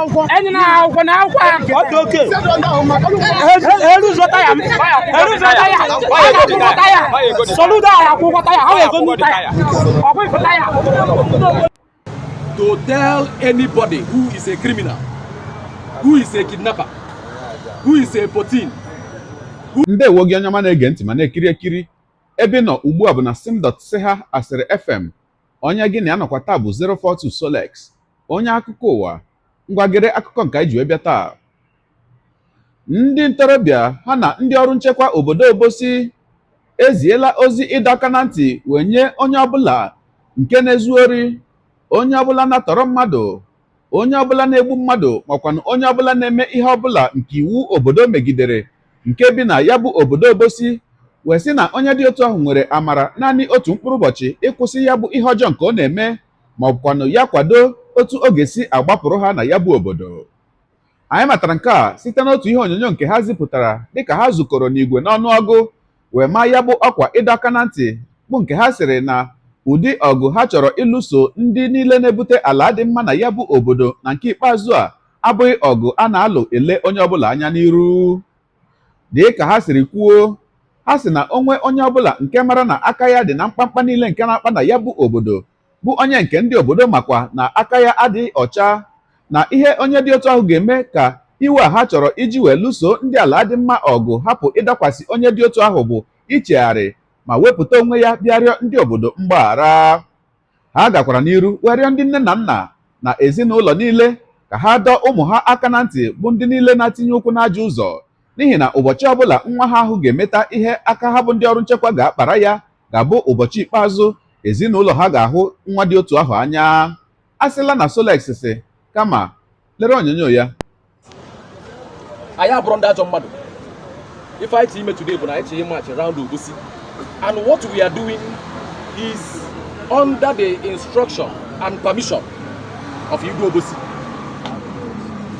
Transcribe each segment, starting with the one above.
Akwụkwọ. Enyi na akwụkwọ na akwụkwọ a. Ọ dị oke. Eruzo taya m. Eruzo taya. Ha ga-akwụ ụgwọ taya. Soludo a akwụ ụgwọ taya. Ha ga-ego nnu taya. Ọkwa ifo taya. To tell anybody who is a criminal, who is a kidnapper, who is a potin, Ndewo gị, onye ọma na-ege ntị ma na-ekiri ekiri. Ebe ị nọ ugbu a bụ na sim.ha Asịrị FM. Onye gị na ya nọkwa taa bụ 042 Solex, onye akụkọ ụwa. Ngwagere akụkọ nke anyị ji wee bịa taa. Ndị ntorobịa ha na ndị ọrụ nchekwa obodo Obosi eziela ozi ịdọ aka na ntị wee nye onye ọbụla nke na-ezu ori, onye ọbụla na-atọrọ mmadụ, onye ọbụla na-egbu mmadụ, makwanụ onye ọbụla na-eme ihe ọbụla nke iwu obodo megidere nke bi na ya bụ obodo Obosi, wee sị na onye dị otu ahụ nwere amara naanị otu mkpụrụ ụbọchị ịkwụsị ya bụ ihe ọjọọ nke ọ na-eme, ma ọ bụkwanụ ya kwado otu ọ ga-esi agbapụrụ ha na ya bụ obodo. Anyị matara nke a site n'otu ihe onyonyo nke ha zipụtara dịka ha zukọrọ n'igwe n'ọnụọgụ wee maa ya bụ ọkwa ịdọ aka na ntị, bụ nke ha sịrị na ụdị ọgụ ha chọrọ ịlụso ndị niile na-ebute ala dị mma na ya bụ obodo na nke ikpeazụ a abụghị ọgụ a na-alụ ele onye ọbụla anya n'iru. Dị ka ha siri kwuo, ha sị na onwe onye ọbụla nke mara na aka ya dị na mkpamkpa niile nke na-akpa na ya bụ obodo, bụ onye nke ndị obodo makwa na aka ya adịghị ọcha, na ihe onye dị otu ahụ ga-eme ka iwe a ha chọrọ iji wee lụso ndị ala dị mma ọgụ hapụ ịdakwasị onye dị otu ahụ bụ ichegharị ma wepụta onwe ya bịa rịọ ndị obodo mgbaghara. Ha gakwara n'iru wee rịọ ndị nne na nna na ezinụlọ niile ka ha dọọ ụmụ ha aka na ntị, bụ ndị niile na-atinye ụkwụ n'ajọ ụzọ, n'ihi na ụbọchị ọbụla nwa ha ahụ ga-emeta ihe aka ha bụ ndị ọrụ nchekwa ga-akpara ya ga-abụ ụbọchị ikpeazụ ezinụlọ ha ga-ahụ nwa dị otu ahụ anya. A sịla na Solex si kama lere onyonyo ya. Anyị abụrụ ndị ajọ mmadụ. Ife anyị chọ ime today bụ na anyị chọ ịmarch round Obosi, and what we are doing is under the instruction and permission of Igwe Obosi,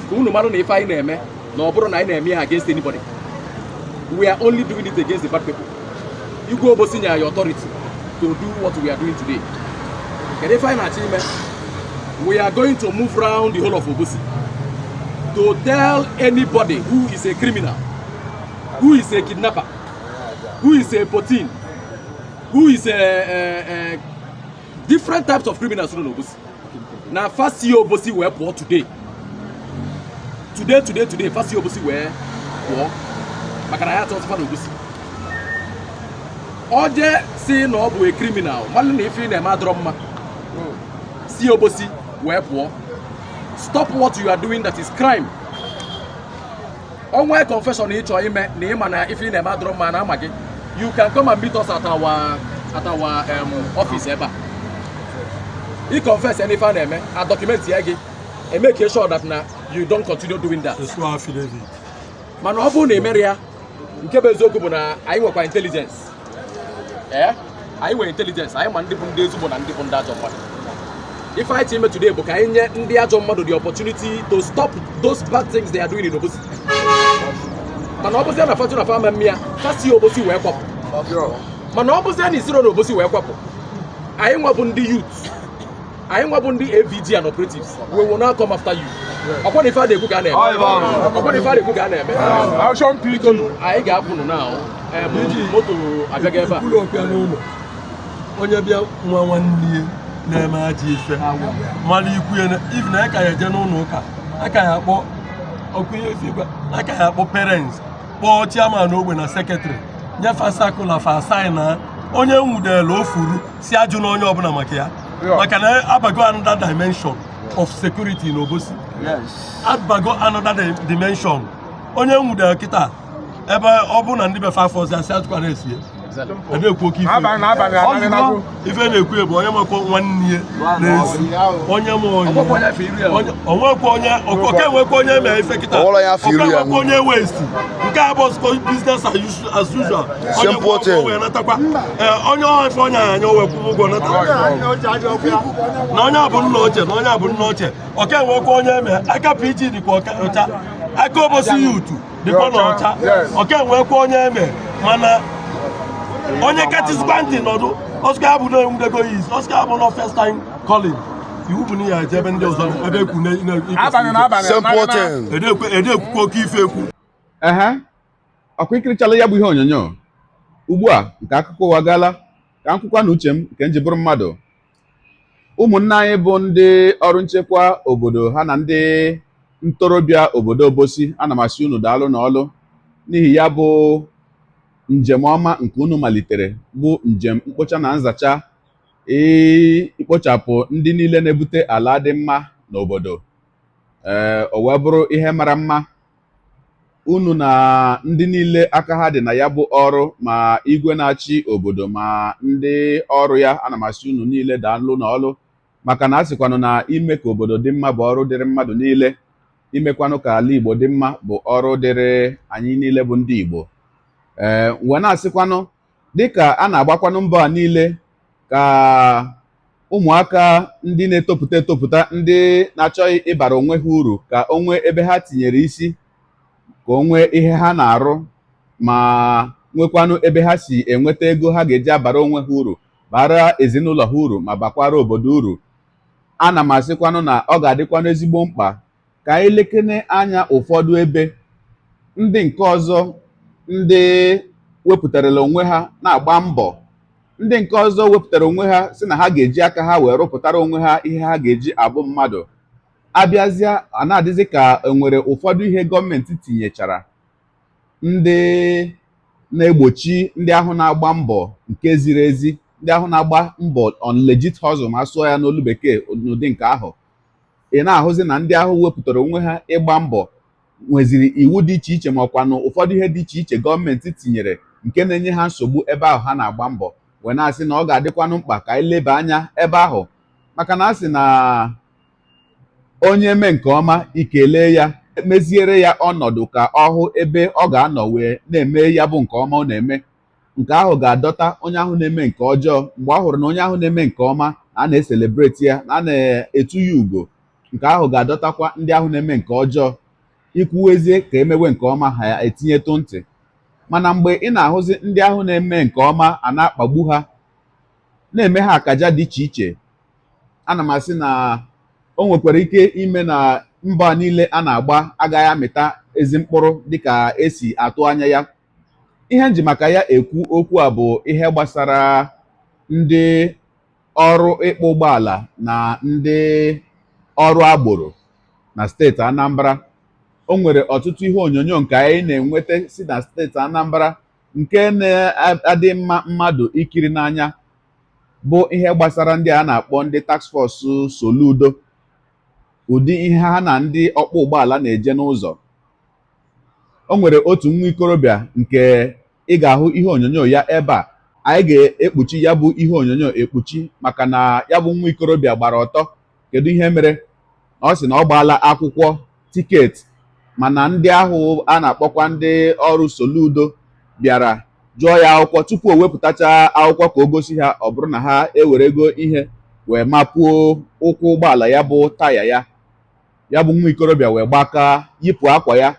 ka unu mara na ife anyị na-eme na ọ bụrụ na anyị na-eme ya against anybody, we are only doing it against the bad people. Igwe Obosi nyere anyị authority to do what we are doing today. Kedu ife anyị na-achọ ime? We are going to move round the whole of Obosi to tell anybody who is a criminal, who is a kidnapper, who is a potin, who is a different types of criminals nọ n'Obosi, na fa si Obosi wee pụọ today, today, today, today. Fa si Obosi wee pụọ, maka na ya achọghịzị fa n'Obosi. Oje si na ọ bụ a criminal, malụ na ife ị na-eme adọrọ mma, si Obosi wee pụọ. Stop what you are doing, that is crime. Onwe confession ị chọọ ime na ịma na ife ị na-eme adọrọ mma na ama gị, you can come and meet us at our office ebe a. Ị confess ya n'ife a na-eme, a document ya gị, e make sure that na you don't continue doing that. Swear affidavit. Mana ọ bụrụ na emere ya, nke bụ eziokwu bụ na anyị nwekwa intelligence. Ee, anyị nwere intelligence. Anyị ma ndị bụ ndị ezigbo na ndị bụ ndị ajọ mmadụ. Ife anyị ime today bụ ka anyị nye ndị ajọ mmadụ the opportunity to stop those bad things they are doing in Obosi. Mana ọ bụzie na fatu na fama mmịa, fa si Obosi wee kwapụ. Mana ọ bụzie na isiro na Obosi wee kwapụ, anyị nwa bụ ndị youth, anyị nwa bụ ndị AVG and operatives, we will now come after you. Ọkwa na ife a na-ekwu ka a na-eme, ọkwa na ife a na-ekwu ka a na-eme. Action PG. Anyị ga-apụ nụ now. Moto abịaghị ebe a. Kwuru okwu ya n'ụlọ. Onye bịa nwa nwanne ya na-eme ajọ ife, mara ikwu ya if na aka ya eje n'ụlọ ụka, aka ya akpọ okwu ihe ife igwe, aka ya akpọ parents, kpọọ chairman ogbe na secretary, nyefe circular, fa sign na onye nwudere ofuru si ajụ na onye ọbụla maka ya, maka na abago another dimension of security n'Obosi, abago another dimension. Onye nwudere kịta ebe ọ bụ na ndị befe afọ ọzọ asị atụkwara esie a na-ekwu oke ife. N'abalị, n'abalị anaghị n'agụ. Ife na-ekwu bụ onye makwa nwanne ya na-ezu, onye ma onye. Ọgbakwa onye afọ iri ya. Onwekwa onye oke nwekwa onye mee ife kịta. Ọwụrụ ya afọ iri ya. Oke nwekwa onye waste nke a bụ business as usual. Onye Simple kwụọ ụgwọ thing. wee natakwa. Ee, onye ọha ife onye anya o wee kwụọ ụgwọ nata na onye a bụ nna ochie na onye a bụ nna ochie. Ọka enwekwa onye eme aka PG dịkwa ọcha, aka Obosi youth dịkwa na ọcha. Ọka enwekwa onye eme, mana onye kachasịkwa ntị nọdụ ọsịka ya bụ na enwudego ya izu, ọsịka ya bụ na first time calling. Iwu bụ na ya eje ebe ndị ọzọ ebe ekwu Abalị na abalị. Simple thing. ede ekwukwa oke ife ekwu. Ehe, ọkwa ikirichala ya bụ ihe onyonyo ugbu a nke akụkọ ụwa gaala ka nkwụkwa na uche m nke nji bụrụ mmadụ. Ụmụnne anyị bụ ndị ọrụ nchekwa obodo ha na ndị ntorobịa obodo Obosi, ana m asị unu daalụ n'ọlụ n'ihi ya bụ njem ọma nke unu malitere, bụ njem mkpocha na nzacha, ikpochapụ ndị niile na-ebute ala dị mma n'obodo. Ee, o wee bụrụ ihe mara mma unu na ndị niile aka ha dị na ya bụ ọrụ, ma igwe na-achị obodo ma ndị ọrụ ya, ana m asị unu niile daalụ n'ọlụ, maka na a sịkwanụ na ime ka obodo dị mma bụ ọrụ dịrị mmadụ niile, imekwanụ ka ala Igbo dị mma bụ ọrụ dịrị anyị niile bụ ndị Igbo. Ee, wee na-asịkwanụ, dịka a na-agbakwanụ mbọ a niile ka ụmụaka ndị na-etopụta etopụta, ndị na-achọghị ịbara onwe ha uru, ka o nwee ebe ha tinyere isi, ka o nwee ihe ha na-arụ, ma nwekwanụ ebe ha si enweta ego ha ga-eji abara onwe ha uru, bara ezinụlọ ha uru, ma bakwara obodo uru, ana m asịkwanụ na ọ ga-adịkwanụ ezigbo mkpa ka anyị lekene anya ụfọdụ ebe ndị nke ọzọ, ndị wepụtarala onwe ha na-agba mbọ, ndị nke ọzọ wepụtara onwe ha si na ha ga-eji aka ha wee rụpụtara onwe ha ihe ha ga-eji abụ mmadụ. Abịazịa, a na-adịzi ka enwere ụfọdụ ihe gọọmenti tinyechara ndị na-egbochi ndị ahụ na-agba mbọ nke ziri ezi, ndị ahụ na-agba mbọ on legit hustle, ma sụọ ya n'olu bekee n'ụdị nke ahụ. Ị na-ahụzi na ndị ahụ wepụtara onwe ha ịgba mbọ nweziri iwu dị iche iche, ma ọkwanụ ụfọdụ ihe dị iche iche gọọmenti tinyere nke na-enye ha nsogbu ebe ahụ ha na-agba mbọ. Wee na-asị na ọ ga-adịkwanụ mkpa ka anyị leba anya ebe ahụ, maka na a sị na onye mee nke ọma, ikele ya, meziere ya ọnọdụ ka ọ hụ ebe ọ ga-anọ wee na-eme ya bụ nke ọma ọ na-eme. Nke ahụ ga-adọta onye ahụ na-eme nke ọjọọ. Mgbe ọ hụrụ na onye ahụ na-eme nke ọma a na-ecelebrate ya, na a na-etu ya ugo, nke ahụ ga-adọtakwa ndị ahụ na-eme nke ọjọọ ikwuwezie ka emewe nke ọma, ha etinyetụ ntị. Mana mgbe ị na-ahụzi ndị ahụ na-eme nke ọma a na-akpagbu ha, na-eme ha akaja dị iche iche, ana m asị na o nwekwara ike ime na mbọ a niile a na-agba agaghị amịta ezi mkpụrụ dịka esi atụ anya ya. Ihe nji maka ya ekwu okwu a bụ ihe gbasara ndị ọrụ ịkpọ ụgbọala na ndị ọrụ agboro na steeti Anambra. O nwere ọtụtụ ihe onyonyo nke anyị na-enweta si na steeti Anambra nke na-adị mma mmadụ ikiri n'anya, bụ ihe gbasara ndị a na-akpọ ndị task force Soludo, ụdị ihe ha na ndị ọkpọ ụgbọala na-eje n'ụzọ. O nwere otu nwa ikorobịa nke ị ga-ahụ ihe onyonyo ya ebe a. Anyị ga-ekpuchi ya bụ ihe onyonyo ekpuchi, maka na ya bụ nwa ikorobịa gbara ọtọ. Kedu ihe mere? Ọ sị na ọ gbaala akwụkwọ ticket, mana ndị ahụ a na-akpọkwa ndị ọrụ Soludo bịara jụọ ya akwụkwọ. Tupu o wepụtacha akwụkwọ ka o gosi ha, ọ bụrụ na ha ewerego ihe wee mapuo ụkwụ ụgbọala ya bụ taya ya. Ya bụ nwa ikorobịa wee gbakaa, yipụ akwa ya,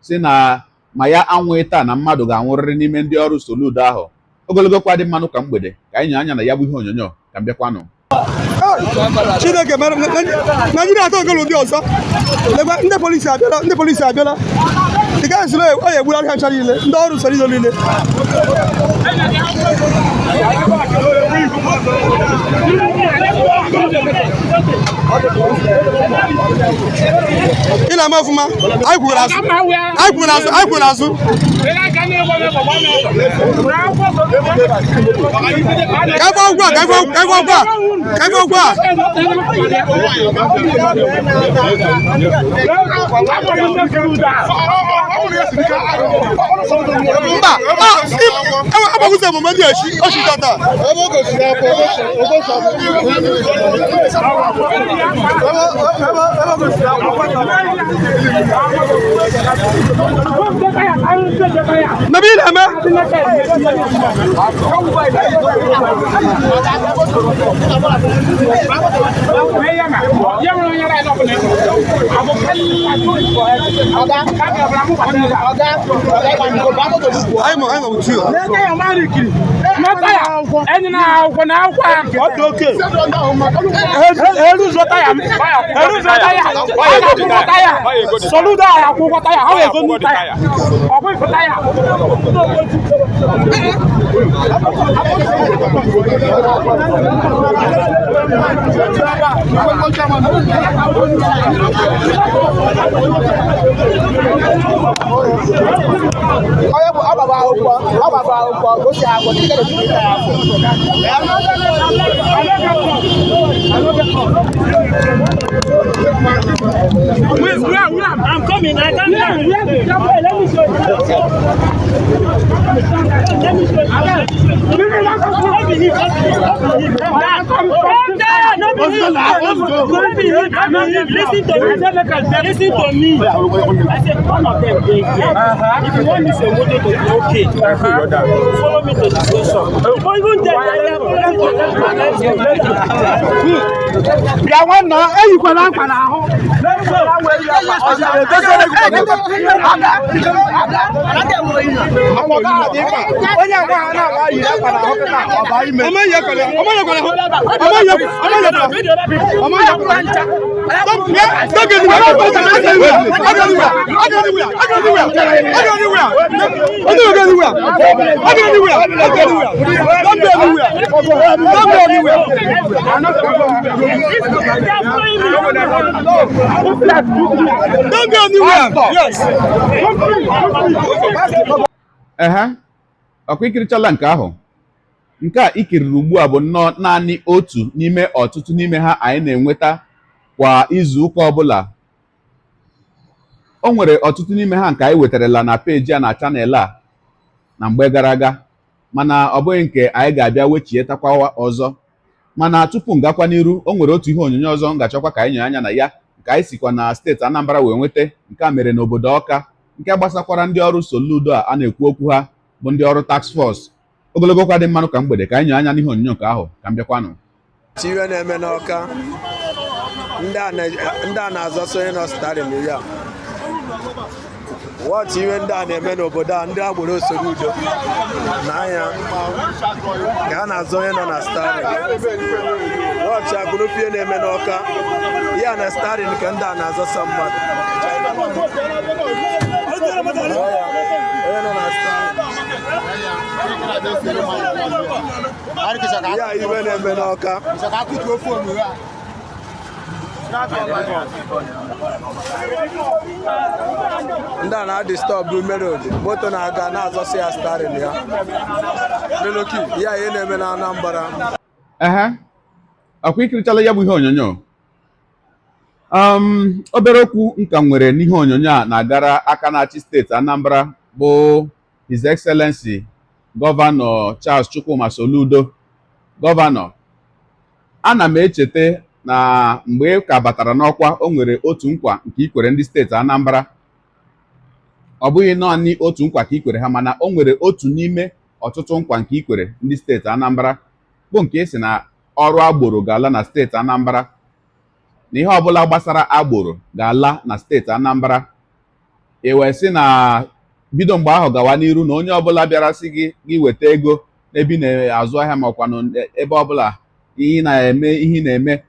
si na ma ya anwụghị taa, na mmadụ ga-anwụrịrị n'ime ndị ọrụ Soludo ahụ. Ogologo kwa dị mmanụ ka mgbede ka anyị nye anya na ya bụ ihe onyonyo ka m bịakwanụ. Chineke mere Naijiria atọ nke ụdị ọzọ. Lekwa ndị polisi abịala, ndị polisi abịala. Ị gaghị sị na ọ ya egburu ha ncha niile, ndị ọrụ Soludo niile. Ị na-ama ọfụma, anyị kwuru azụ, anyị kwuru azụ, anyị kwuru azụ. Ka ife ọgwụ a, ka ife ọgwụ a, ka ife ọgwụ a. Mba, agbakwụsị omume ndị echi, ochi tata. Mebe ị na-eme. Anyị ma anyị ma with you. Enyi na akwụkwọ na akwụkwọ a. Eruzo taya m. Eruzo taya. Ha ga-akwụ ụgwọ taya. Soludo a akwụ ụgwọ taya. Ha ga-ego nnu taya. Ọkwa ifo taya. I'm coming. I can't. Let me show you. Let me show you. Listen to me. Listen to me. I said one of them dey here. If you want this motor to be okay, follow me to the station. But even then, Bịa nwanna, eyikwala akwa n'ahụ. Ọma yi akwa n'ahụ. Ọma yi akwa n'ahụ. Ọma yi akwa n'ahụ. Ọma yi akwa n'ahụ. Don't get anywhere. Don't get anywhere. Don't get anywhere. Don't get anywhere. Don't get anywhere. Don't get anywhere. Don't get anywhere. Don't get anywhere. Don't get anywhere. Don't go anywhere. Don't go anywhere. Don't go anywhere. Yes. Ehe, ọkwa ikirichala nke ahụ. Nke a ikiriri ugbu a bụ nnọọ naanị otu n'ime ọtụtụ n'ime ha anyị na-enweta kwa izu ụka ọbụla. O nwere ọtụtụ n'ime ha nke anyị wetarala na peji a na channel a na mgbe gara aga, mana ọ bụghị nke anyị ga-abịa wechietakwa ọzọ. Mana tupu m gakwa n'iru, o nwere otu ihe onyonyo ọzọ m ga-achọkwa ka anyị nyoo anya na ya, nke anyị sikwa na steeti Anambra wee nweta. Nke a mere n'obodo Ọka, nke gbasakwara ndị ọrụ Soludo a a na-ekwu okwu ha, bụ ndị ọrụ task force. Ogologo kwa dị mmanụ ka mgbede, ka anyị nyoo anya n'ihe onyonyo nke ahụ ka m bịakwanụ. Iwe na-eme n'Ọka, ndị a na-azọsọ onye nọ steering ya. Wọchị iwe ndị a na-eme n'obodo a, ndị agboro Soludo n'anya ka a na-azọ onye nọ na steering. Wọchị agụrụfie na-eme n'Ọka, ya na steering ka ndị a na-azọsọ mmadụ. Onye nọ na steering. Ya iwe na-eme n'Ọka. Ndị a na-adịstọbụ merod, moto na-aga na-azọsị ya steering ya. Ya ihe na-eme na Anambra. Ehe, ọkwa ikirichala ya bụ ihe onyonyo. Obere okwu nka nwere n'ihe onyonyo a na-agara aka na-achị steeti Anambra bụ His Excellency Gọvanọ Charles Chukwuma Soludo. Gọvanọ, ana m echeta na mgbe ị ka batara n'ọkwa, o nwere otu nkwa nke ikwere ndị steeti Anambra. Ọ bụghị naanị otu nkwa ka ikwere ha, mana o nwere otu n'ime ọtụtụ nkwa nke ikwere ndị steeti Anambra, bụ nke ị sị na ọrụ agboro ga-ala na steeti Anambra, na ihe ọbụla gbasara agboro ga-ala na steeti Anambra. I wee sị na bido mgbe ahụ gawa n'iru na onye ọbụla bịara sị gị gị weta ego n'ebe ị na-azụ ahịa ma ọkwanụ ebe ọbụla ihe na-eme ihe na-eme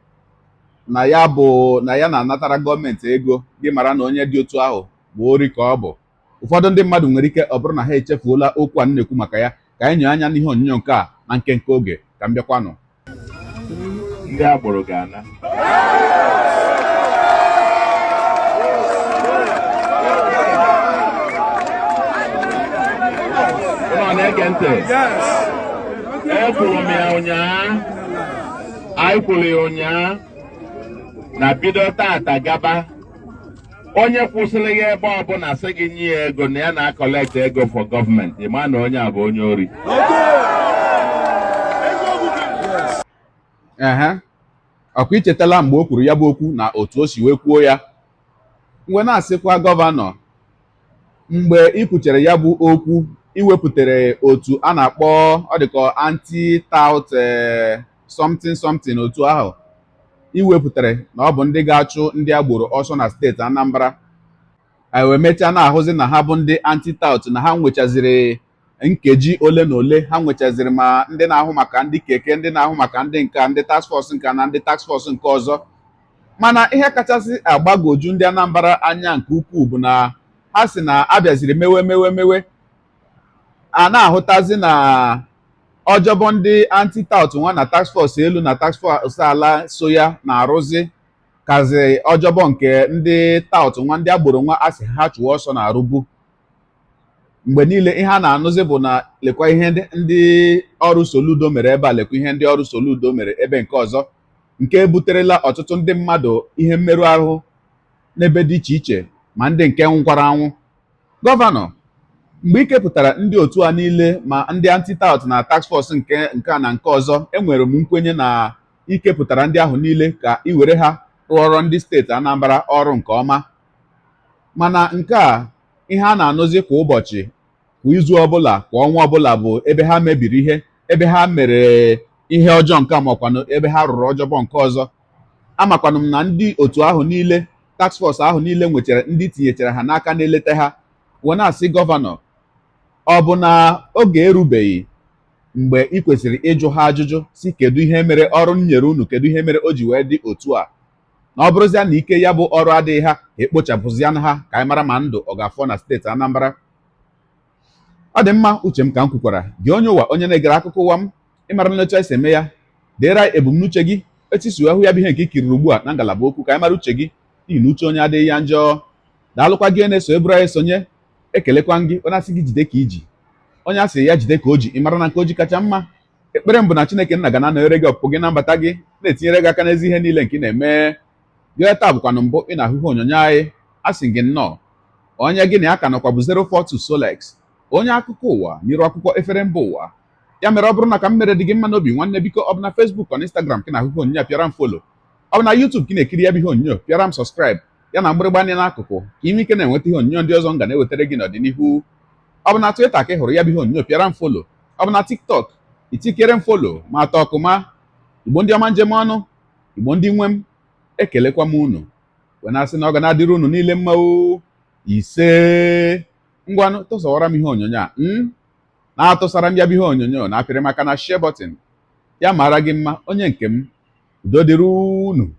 na ya bụ na ya na-anatara gọọmenti ego, gị mara na onye dị otu ahụ bụ ori ka ọ bụ. Ụfọdụ ndị mmadụ nwere ike ọ bụrụ na ha echefuola okwu a na-ekwu maka ya. Ka anyị nyoo anya n'ihe onyonyo nke a na nkenke oge ka m bịakwanụ. Ndị agboro ga-ana. Ụnọ na-ege ntị? Ekwuru m ya ụnyaa, anyị kwuru ya ụnyaa na bido tata gaba, onye kwụsịrị ya ebe ọbụla sị gị nye ya ego na ya na-akọlekt ego for gọọmenti, ị ma na onye a bụ onye ori. Ehe, ọkwa ichetala mgbe o kwuru ya bụ okwu na otu o si wee kwuo ya. Mgbe na-asịkwa gọvanọ, Mgbe ị kwuchere ya bụ okwu, iwepụtara otu a na-akpọ, ọ dịka anti-tout something something, otu ahụ iwepụtara na ọ bụ ndị ga-achụ ndị agboro ọsọ na steeti Anambra. Anyị wee mechaa na-ahụzi na ha bụ ndị anti-tout, na ha nwechaziri nkeji ole na ole, ha nwechaziri ma ndị na-ahụ maka ndị keke, ndị na-ahụ maka ndị nka, ndị task force nka na ndị task force nke ọzọ. Mana ihe kachasị agbagwoju ndị Anambra anya nke ukwuu bụ na ha si na abịaziri mewe mewe mewe, a na-ahụtazi na ọjọbọ ndị anti-tout nwa na task force elu na task force ala so ya na-arụzi kazi ọjọbọ nke ndị tout nwa, ndị agboro nwa a sị ha chụọ ọsọ na-arụbu. Mgbe niile ihe a na-anụzi bụ na lekwa ihe ndị ọrụ Soludo mere ebe a, lekwa ihe ndị ọrụ Soludo mere ebe nke ọzọ, nke buterela ọtụtụ ndị mmadụ ihe mmerụ ahụ n'ebe dị iche iche, ma ndị nke nwụkwara anwụ. Gọvanọ, mgbe ị kepụtara ndị otu a niile, ma ndị anti-tout na task force nke nke a na nke ọzọ, enwere m nkwenye na ikepụtara ndị ahụ niile ka ị were ha rụọrọ ndị steeti Anambra ọrụ nke ọma. Mana nke a ihe a na-anụzi kwa ụbọchị, kwa izu ọbụla, kwa ọnwa ọbụla bụ ebe ha mebiri ihe, ebe ha mere ihe ọjọọ nke a, makwanụ ebe ha rụrụ ọjọbọ nke ọzọ. Amakwanụ m na ndị otu ahụ niile, task force ahụ niile, nwechara ndị tinyechara ha n'aka na-eleta ha. Wee na-asị gọvanọ, ọ bụ na oge erubeghị mgbe ị kwesịrị ịjụ ha ajụjụ si kedu ihe mere ọrụ m nyere unu, kedu ihe mere o ji wee dị otu a? Na ọ bụrụzia na ike ya bụ ọrụ adịghị ha, ka ekpochapụzianụ ha, ka anyị mara ma ndụ ọ ga-afọ na steeti Anambra. Ọ dị mma, uche m ka m kwukwara. Gị onye ụwa, onye na-egere akụkọ ụwa m, ịmara na otu anyị si eme ya, deere anyị ebumnuche gị, etu isi wee hụ ya bụ ihe nke i kiriri ugbu a na ngalaba okwu, ka anyị mara uche gị, n'ihi na uche onye adịghị ya njọ. Daalụkwa gị na-eso eburu anyị sonye. Ekelekwa gị onye asị gị jide ka iji, onye asị ya jide ka o ji, ị mara na nke o ji kacha mma. Ekpere m bụ na Chineke nna ga na-anọnyere gị, ọpụpụ gị na mbata gị, na-etinyere gị aka n'ezi ihe niile nke ị na-eme. Gị taa bụkwanụ mbụ ị na-ahụ ihe onyonyo anyị, a sị gị nnọọ. Onye gị na ya ka nọkwa bụ 042 Solex, onye akụkọ ụwa n'iru akwụkwọ efere mba ụwa. Ya mere, ọ bụrụ na ka m mere dị gị mma n'obi, nwanne, biko, ọ bụ na Facebook, ọ na Instagram ka ị na-ahụ ihe onyonyo a, pịara m follow. Ọ bụ na YouTube ka ị na-ekiri ya bụ ihe onyonyo, pịara m subscribe, ya na mgbịrịgba anya n'akụkụ, ka ị nwee ike na-enweta ihe onyonyo ndị ọzọ m ga na-ewetara gị n'ọdịnihu. Ọ bụ na Twitter ka ị hụrụ ya bụ ihe onyonyo, pịara m follow. Ọ bụ na TikTok, itikere m follow ma atọ ọkụma. Igbo ndị ọma, njem ọnụ, Igbo ndị nwe m, ekelekwa m unu wee na-asị na ọ ga na-adịrị unu niile mma o. Ise. Ngwanụ, tụsawara m ihe onyonyo a m na-atụsara m ya bụ ihe onyonyo na apịrị maka na share button. Ya mara gị mma, onye nke m. Udo dịrị unu.